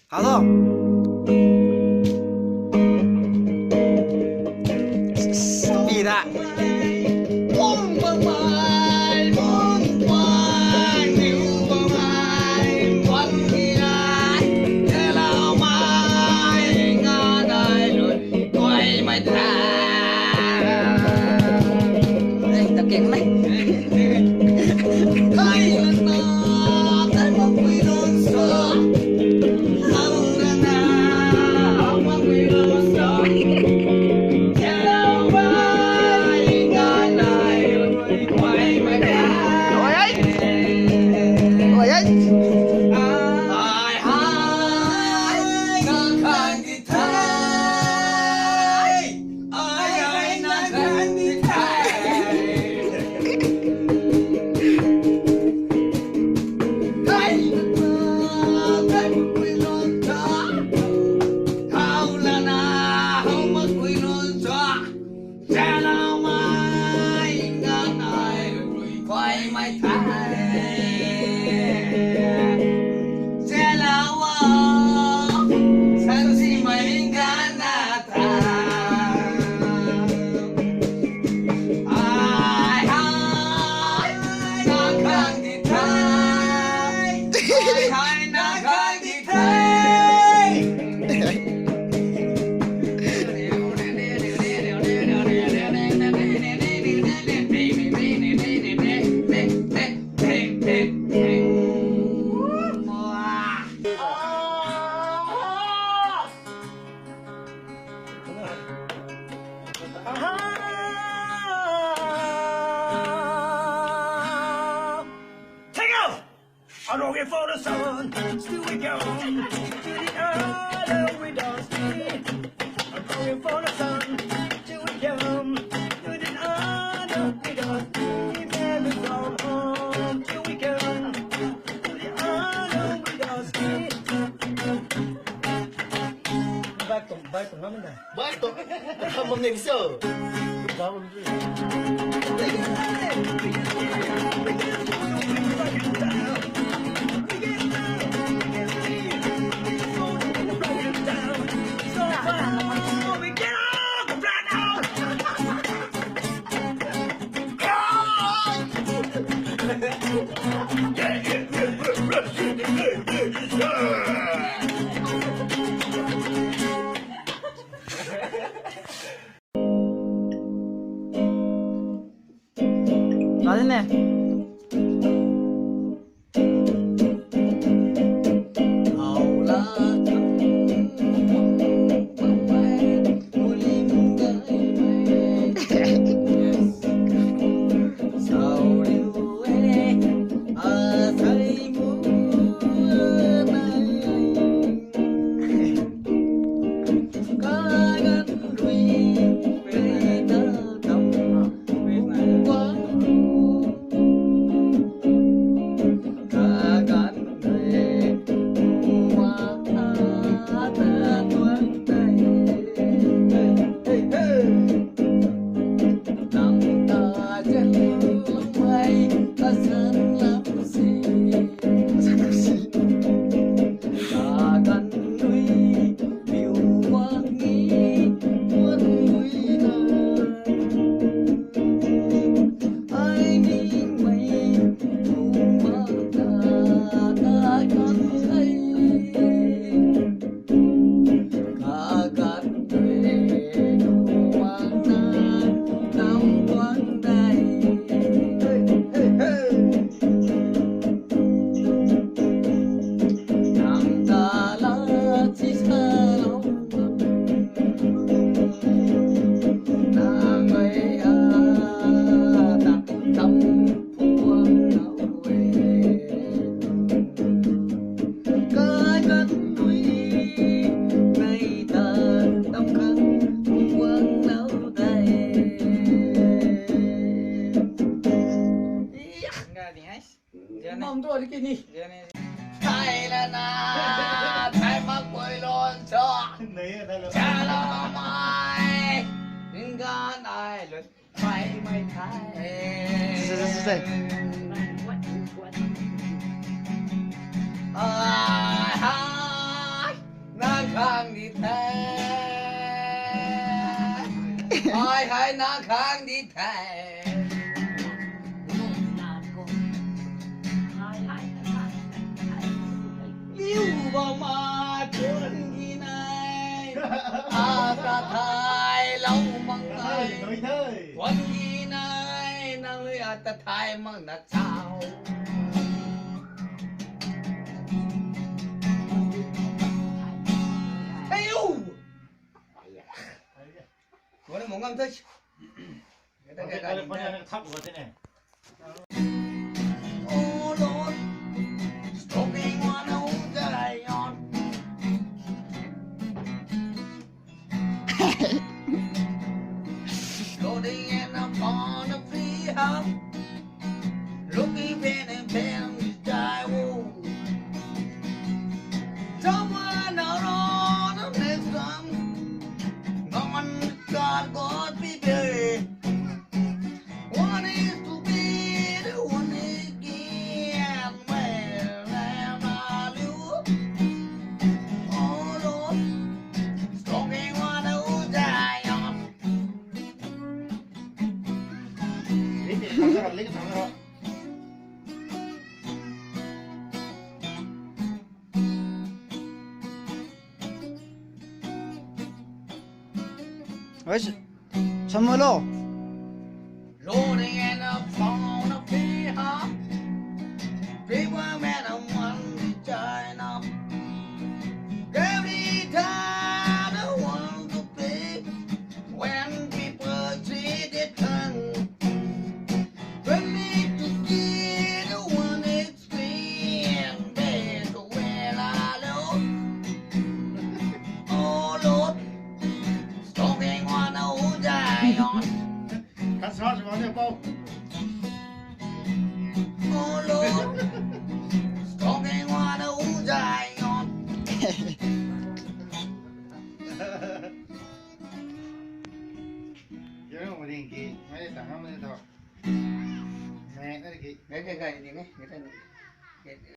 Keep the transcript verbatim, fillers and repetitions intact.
Hello. Speed up. Take off! I'm looking for the sun, still we go. To the other we don't see. I'm looking for the sun, till we come. To the other we don't see. Never come home, till we come. To the other we don't see. Back to, back to, back to. Back to, come on, next show. Thai lana, thai mak pui lon cho. Chala mai. Gan ai lut pai mai thai. Zai, zai, zai, zai. Ai hai nang khang di the. Ai hai nang khang di the. Liu bam ma tuan gi nai. A ta thai lou mang nai. Tuan gi nai, nang lui a ta thai mang na chau. Hey, you! Tuan mong ngam thai. Oh Lord, stroking one oh Zion. Floating in upon the free hub. Looking pen and pen with thy woe. Someone around the next one. Gone, God, God, be there. One is to be the one again. Where am I, you? Oh Lord, stroking one oh Zion. Guys, Samuel, oh. Loading and a phone of Piha. People man, I want to China. Every time I want to pay. When people treat it tongue. When me to get one experience, better well I know. Oh Lord, stalking one oh Zion. Kan sa sa ne pau. Oh Lord, stalking one oh Zion. Yo, mo ding ki, mai tang ham ne tho. Mai na ki. Gai gai gai ding e, gai gai.